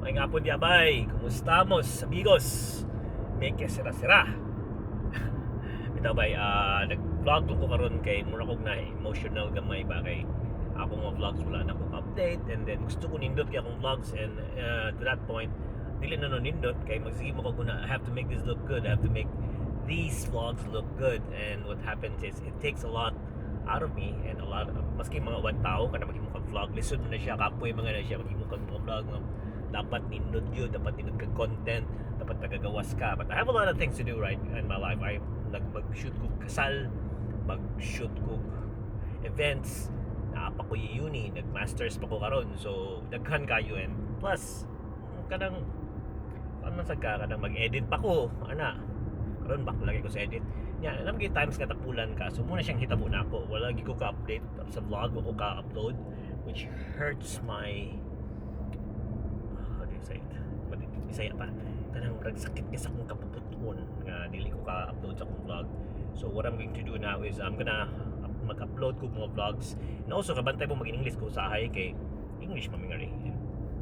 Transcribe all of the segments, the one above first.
May nga po di abay, kumustamos, amigos? May kesira-sira. Bitaw bay, nag-vlog ko karon kay mura kog na emotional gamay ba kay ako mga vlogs wala na akong update, and then gusto ko nindot kay akong vlogs, and to that point dili na nindot kay magsige mo ko na I have to make this look good, I have to make these vlogs look good. And what happens is it takes a lot out of me, and a lot of, maski mga one tao kada maghimo kag vlog, listen mo na siya, kapoy mga na siya maghimo kag mga vlog nga dapat nindot yun, dapat nindot kag content, dapat tagagawas ka. But I have a lot of things to do right in my life. I mag-shoot ko kasal, mag-shoot ko events, naapa ko yung uni, nag-masters pa ko karon, so daghan kayo. And plus kanang sa kanang mag-edit pa ko ana karon back lagi ko sa edit nya, alam gyud times nga tapulan ka, so muna siyang hitabo na ako, wala gyud ko ka-update sa vlog o ka-upload, which hurts my how do you say it, Bisaya pa, kanang sakit ka sa akong kapuputon nga dili ko ka-upload sa akong vlog. So what I'm going to do now is I'm gonna mag-upload ko mga vlogs, and also kabantay mo mag-English ko sa hay kay English mamingari,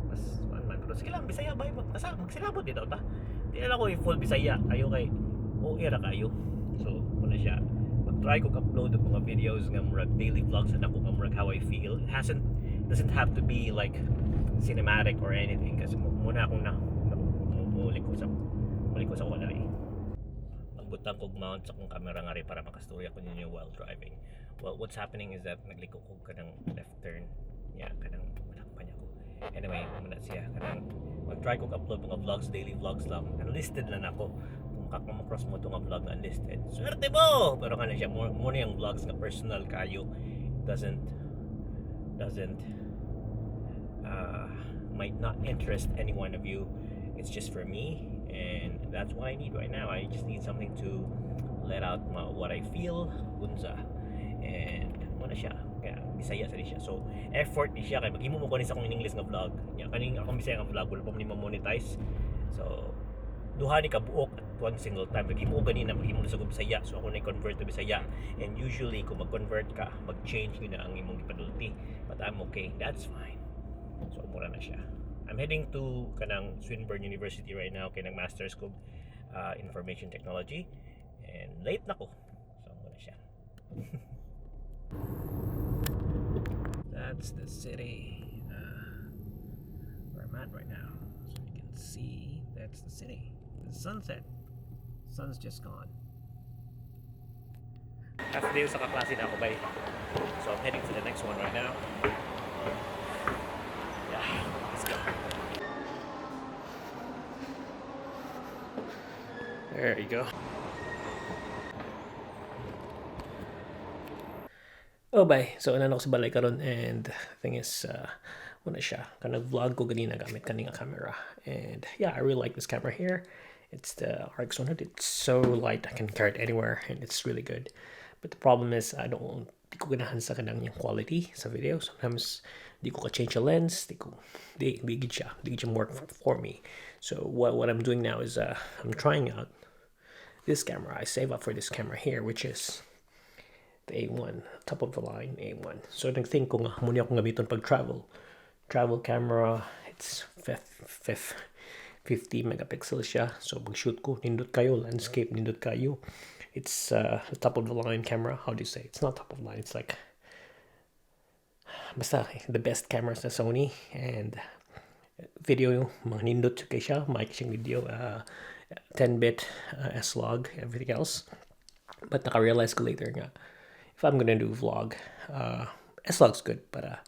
mas man pero sige lang Bisaya bay magsilabot di daw ta, di na ako i-full Bisaya ayo kay o era kayo. So muna siya mag-try ko upload ng mga videos nga murag daily vlogs na ako nga murag how I feel. It doesn't have to be like cinematic or anything, kasi muna akong muli ko sa wala eh. Magbutang kog mount sa akong camera nga rin para makastorya ko ninyo while driving. Well, what's happening is that nagliko ko kanang left turn ya, kanang walang pa niya ko. Anyway, muna siya kanang mag-try ko upload mga vlogs, daily vlogs lang. Unlisted lang ako. Kung kakama-cross mo itong vlog na unlisted, swerte mo! Pero kanang siya muna yung vlogs na personal kayo, doesn't might not interest any one of you. It's just for me, and that's what I need right now. I just need something to let out what I feel unsa, and muna siya kaya Bisaya sa siya, so effort ni siya kay maghimo mo ko ni sa akong English nga vlog nya, kaning akong Bisaya nga vlog wala pa ni ma-monetize, so duha ni kabuok at one single time maghimo gani na maghimo sa Bisaya, so ako na convert to Bisaya. And usually kung mag-convert ka, mag-change yun na ang imong ipadulti, but I'm okay, that's fine. So mura na siya. I'm heading to kanang Swinburne University right now kay nang masters ko information technology, and late na ko, so muna siya. That's the city where I'm at right now, so you can see that's the city. The sunset, sun's just gone. Half day sa kaklase na ako bay, so I'm heading to the next one right now. Yeah, let's go. There you go. Oh bye. So ano ko sa balay karon, and the thing is muna siya kanang vlog ko ganina gamit kaning camera. And yeah, I really like this camera here. It's the RX 100. It's so light, I can carry it anywhere, and it's really good. But the problem is di ko ganahan sa kanang yung quality sa video. Sometimes di ko ka-change the lens, di gid siya work for me. So what I'm doing now is I'm trying out this camera. I save up for this camera here, which is the A1, top of the line A1. So nag-think ko nga muna akong gamiton pag travel camera. It's 50 megapixels siya, so pag shoot ko nindot kayo, landscape nindot kayo. It's the top of the line camera. How do you say? It's not top of the line, it's like basta the best cameras na Sony. And video mga nindot kay siya, mic siyang video, 10-bit S-Log, everything else. But naka-realize ko later nga if I'm gonna do vlog, S-Log's good, but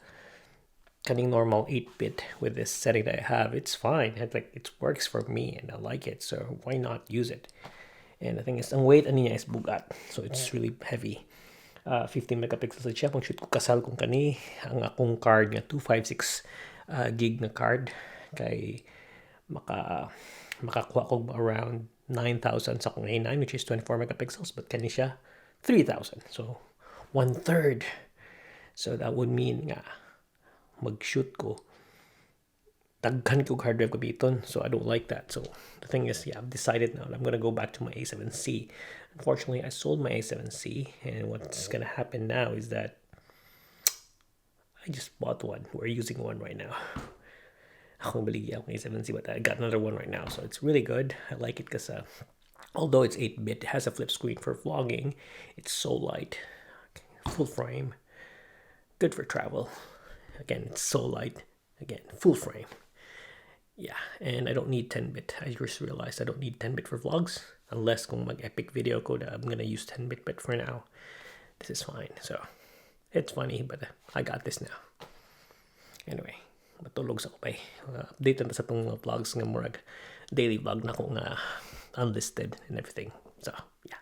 kaning normal 8-bit with this setting that I have, it's fine. It works for me and I like it, so why not use it? And the thing is, ang weight niya is bugat, so it's really heavy. 15 megapixels siya. Pang shoot ko kasal kung kani, ang akong card nga 256 gig na card, kay makakuha ko around 9,000 sa akong A9, which is 24 megapixels, but kani siya 3,000, so 1/3. So that would mean nga mag-shoot ko daghan ko hard drive gamiton, so I don't like that. So the thing is, yeah, I've decided now I'm gonna go back to my A7C. Unfortunately, I sold my A7C, and what's gonna happen now is that I just bought one. We're using one right now. akong baligya akong A7C, but I got another one right now, so it's really good. I like it because although it's 8-bit, it has a flip screen for vlogging. It's so light, full frame, good for travel. Again, it's so light. Again, full frame. Yeah, and I don't need 10-bit. I just realized I don't need 10-bit for vlogs. Unless kung mag-epic video ko, I'm gonna use 10-bit, but for now, this is fine. So, it's funny, but I got this now. Anyway, matulog sa kupay. Update na sa itong vlogs nga murag daily vlog na ko nga unlisted and everything. So, yeah.